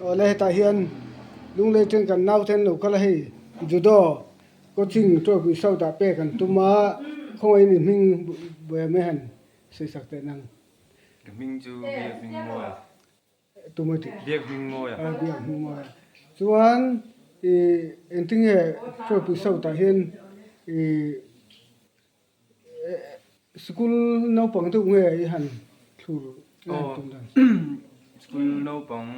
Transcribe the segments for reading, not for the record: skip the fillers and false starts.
Awle hetah hian Lunglei ten kan naute an lo kal a hei judo coaching trophy south ah pek an tum a khawngaih in i hming buai mai han sawi sak teh nang. Ka hming chu Biak Hmingmawia. Tum a tih. Biak Hmingmawia. A Biak Hmingmawia. Chuan i engtinge trophy south ah hian i School naupang deuh nge i han thlur nge han tum dan? School naupang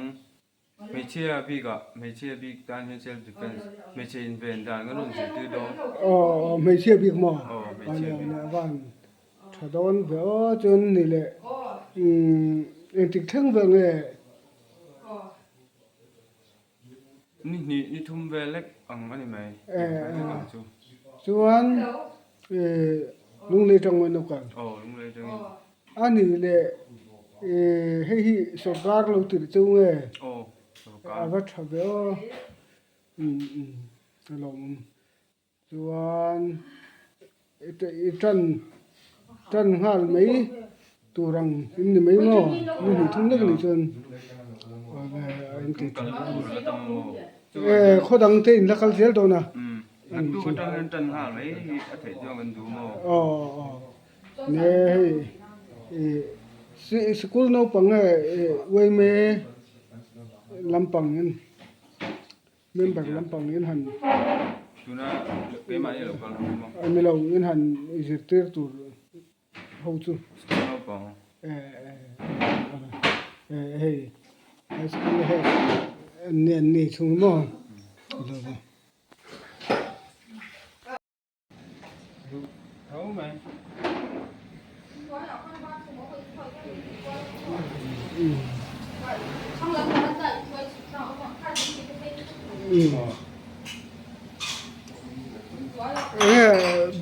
hmeichhia bikah hmeichhia bik tan hian self defence hmeichhe inven dan kan rawn zirtir dawn. Aw hmeichhia bik maw? Aw hmeichhia bik. A van tha dawn ve aw chuan ni leh engtik thleng vel nge? Ni hnih ni thum vel lek ang a ni mai lek ang chu. Chuan Lunglei tang ngawi kal. Aw Lunglei tangin. A ni leh hei hi sorkar lo tirh cheu nge? Aw sorkar. A va tha ve aw. A lawmawm. Chuan i tan tan nghal mai tur ang in ni mai maw? Ni hnih thum lek anih chuan a in tih tha a ni. E khaw dang te in la kal zel dawn a. Aw aw ne hei i sikul naupang nge uaime lampang in. Member lampang in han Tuna keimah hi a lo kal ru maw? Ni lo, in han zirtir tur ho chu. School naupang. Eh hei high school hei an ni an ni chhung maw?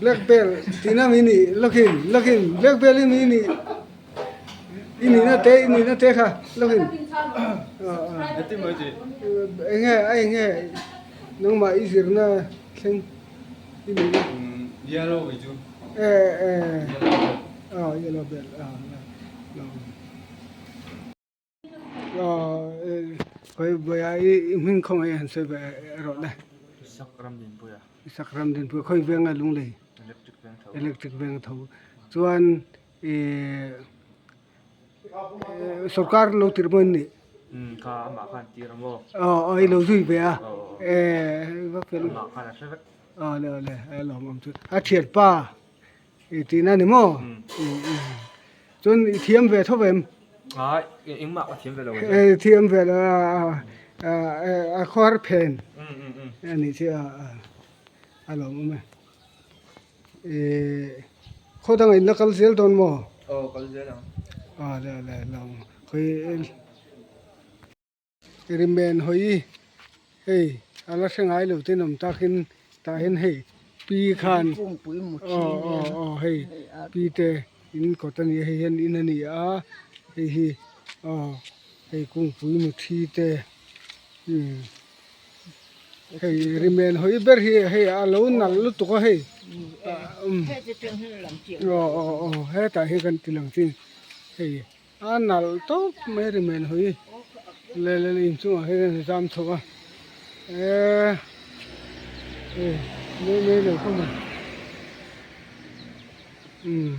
Black belt tihna mai ni lawkin lawkin black belt hi mi ni i nihna te i nihna te kha lawkin enge a enge nangmah i zirna thleng. Yellow hi chu. Eh eh. Ah yellow belt ah lo. Ah koi boya i hming khong ai han soi ba ro le. Isak ram din puya. Isak ram din puya khoi veng a lung lei. Electric veng tho. Electric veng tho. Chuan e Sorkar lo tir maw ni? Kha amah khan tir a maw? Aw i lo zui ve a. Eh va fel. Amah khan a hre vek. Aw le le a lawm awm chu. A thian pa i tihna ni maw? Chuan i thiam ve tho em? Ai engmah ka thiam ve lo. I thiam ve lo a a khawhar phen a nih chu a lawm awm e. Ehh khaw dangah in la kal zel dawn maw? Aw kal zel ang. Aw le le lo hawi rimen hawi hei a la hre ngai lo ten awm takin tah hian hei pi khan aw aw aw hei pi te in kawt a ni a hei hian in a ni a hei hi aw hei kungpui muthi te umm. Hei rimen hawi ber hi hei a lo nalh lutuk a hei aw aw aw hetah hi kan ti lang chin hei a nalh tawp mai rimen hawi leh leh inchungah hian a zam chho a eee hei mai mai lo kha maw umm.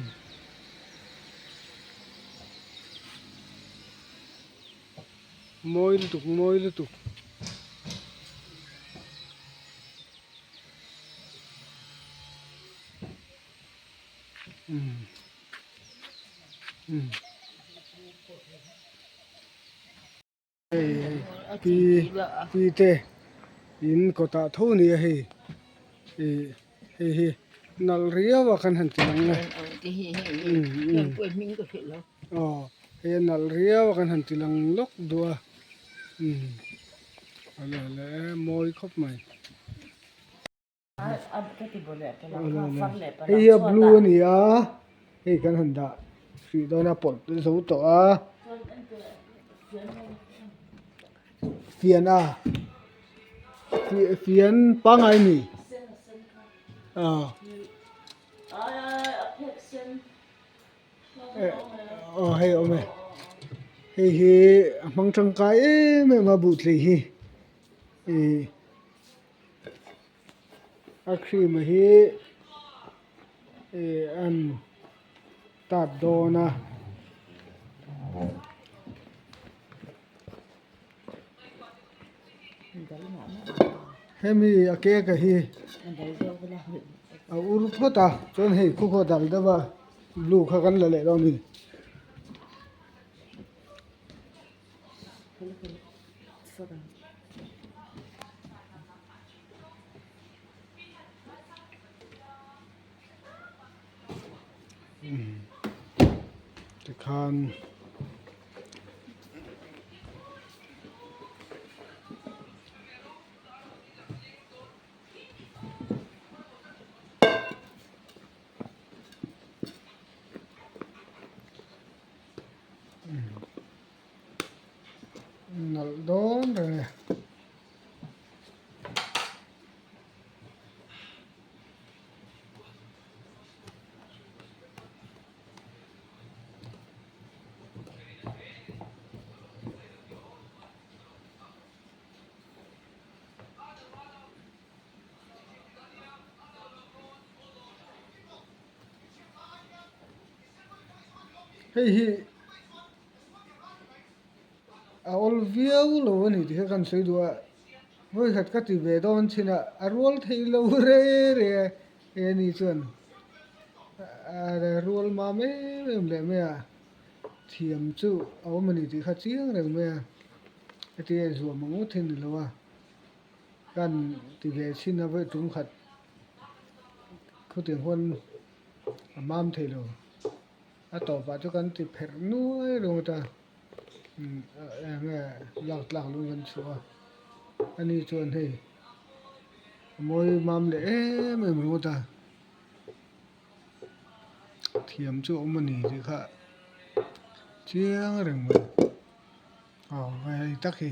Mawi lutuk mawi lutuk. Umm umm hei hei pi pi te in kawtah tho a ni a hei ih hei hi nalh riau a kan han ti ang a umm umm aw. Hei a nalh riau a kan han ti lang lawk duh a umm a la la e mawi khawp mai hei hi a blue a ni a hei kan han dah hrih dawn a pawlh zo tawh a fian a fian pangngai a ni aw. Aw hei awm e. Hei hi a hmang tangkai em em a buhtlei hi ih a cream hi ih an tat dawn a. Hemi a cake a hi a ur phawt a chuan hei khu khaw dal deuh a blue kha kan la leh dawn a ni. Tikhan nalh dawn reng e. Hei hi a awl viau lo a ni tih kha kan sawi duh a vawikhat ka ti ve dawn chin a a rual theih lo re re a he ni chuan a rual mam em em leh mai a thiam chu a awm a ni tih kha chiang reng mai a heti a inzuam ang ngawt hi a ni lo a kan ti ve chin a vawi tum khat khutiang huan a mam thei lo a tawpah chu kan ti pherh nuai ringawt a eng nge lak tlak lung kan chhuah a ani chuan hei a mawi mam leh em em ringawt a thiam chu a awm a ni tih kha chiang reng mai aw hei tak hi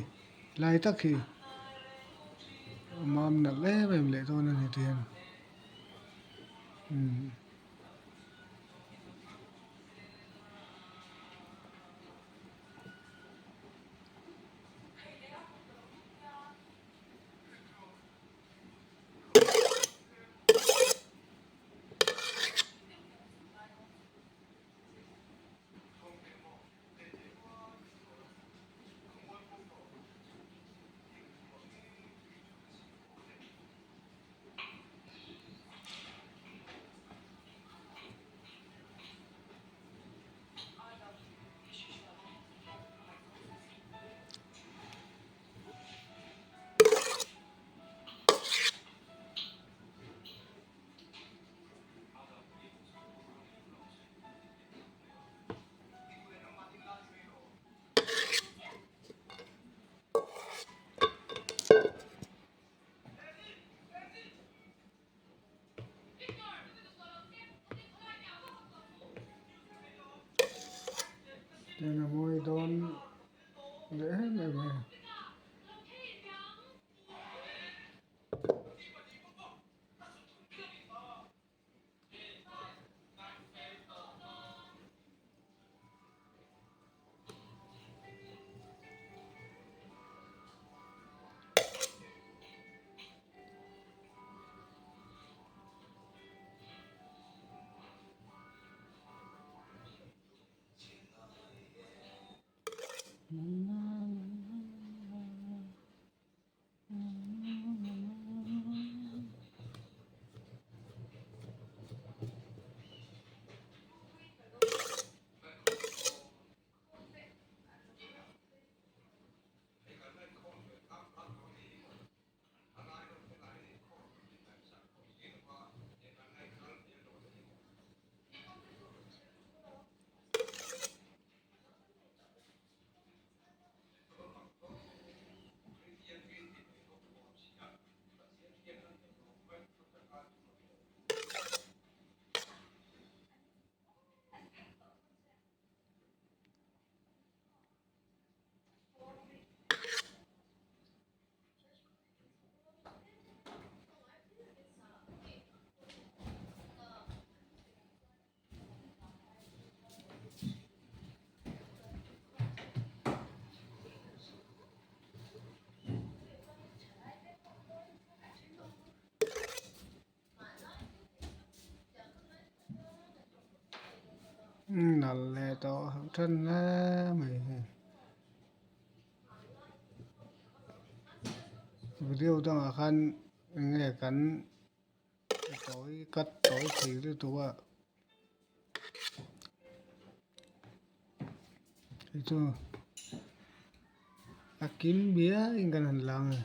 lai tak hi a mam nalh em em leh dawn a ni tih hian umm. Tian a mawi dawn leh em em mai a. Nal leh tawh then hle mai hei. Video dangah khan eng nge kan tawi cut tawi thei lutuk a hei chu a kim biaiin kan han lang a ni.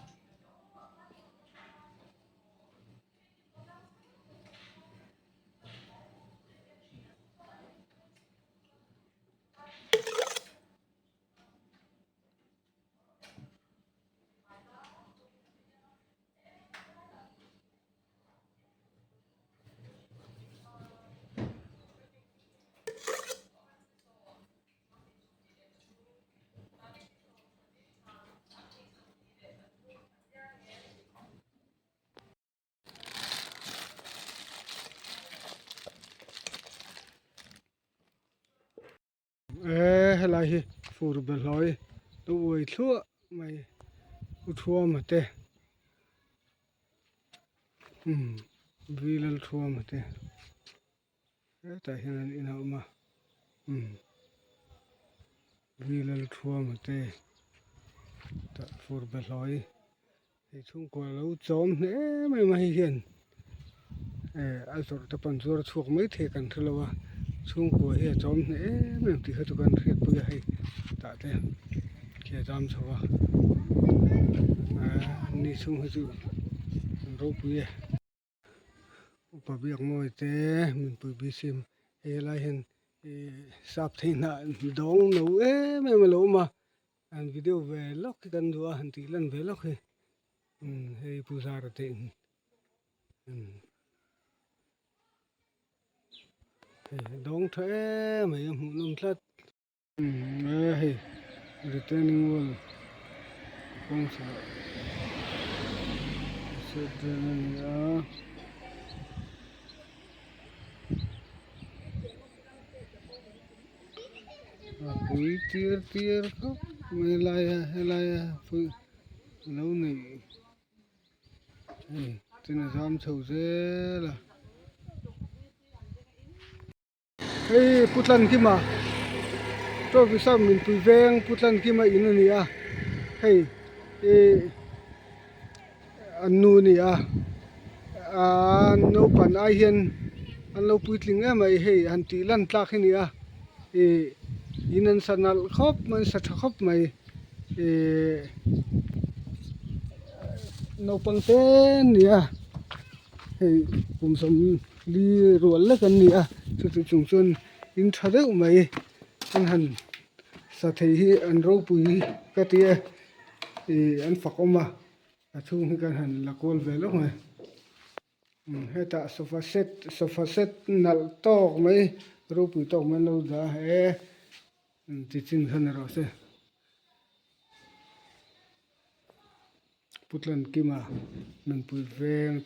Eee helai hi fur behlawi lo uai thluah mai u thuama te umm vilal thuama te hetah hian an in a awm a umm vilal thuama te tah fur behlawi Hei chhungkua lo chawm hle mai mai hian eh a zawrh te pawh an zuar chhuak mai thei kan hre lo a chhungkua hi a chawm hle em em tih kha chu kan hriat pui a hei tah te khi a zam chho a ah ni chhung hi chu an ropui e. Upa biak mawi te mipui bisim hei helai hian ih sap thei hnah dawng no em em a lo awm a an video ve lawk hi kan duh a han tih lan ve lawk hi umm hei pu zara te in umm hei dawng tha em mai a hmuh nawm tlat. Umm hei retaining wall kawngchhah chhiat vel a ni a. A pui tir tir khawp mai lai a helai a pui lo neih hei tin a zam chho zel a. Hei Pu Tlankima trophy sam minpui veng Pu Tlankima in a ni a hei ih an nu a ni a aaa naupang ai hian an lo puitling em mai hei han tih lan tlak hi a ni a ih in an sa nalh khawp mai an sa tha khawp mai ih naupang te an ni a hei kum sawm. Li rual lek an ni a chuti chung chuan in tha deuh mai an han sa thei hi an ropui ka ti e ih an fak awm a a chhung hi kan han la kual ve lawk mai umm hetah sofa set sofa set nalh tawk mai ropui tawk mai an lo dah a he ti chin kha ni rawh se. Putlan kima nunpui veng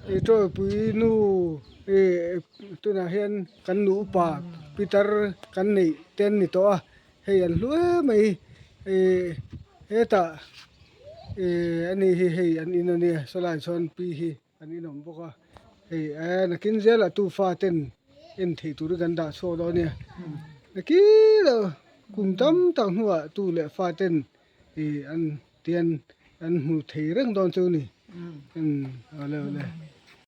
Ih tawipui nu ih tunah hian kan nu upa pitar kan neih te an ni tawh a hei an hlu em mai ih hetah ih ani hi hei an in a nia sawlai chuan pi hi an in awm bawk a hei eh nakin zelah tufa ten en theih tur hi kan dah chhuak dawn a nia nakin ah kum tam tak hnuah tu leh fa ten ih an tian an hmu thei reng dawn chu a ni. Umm awle awle.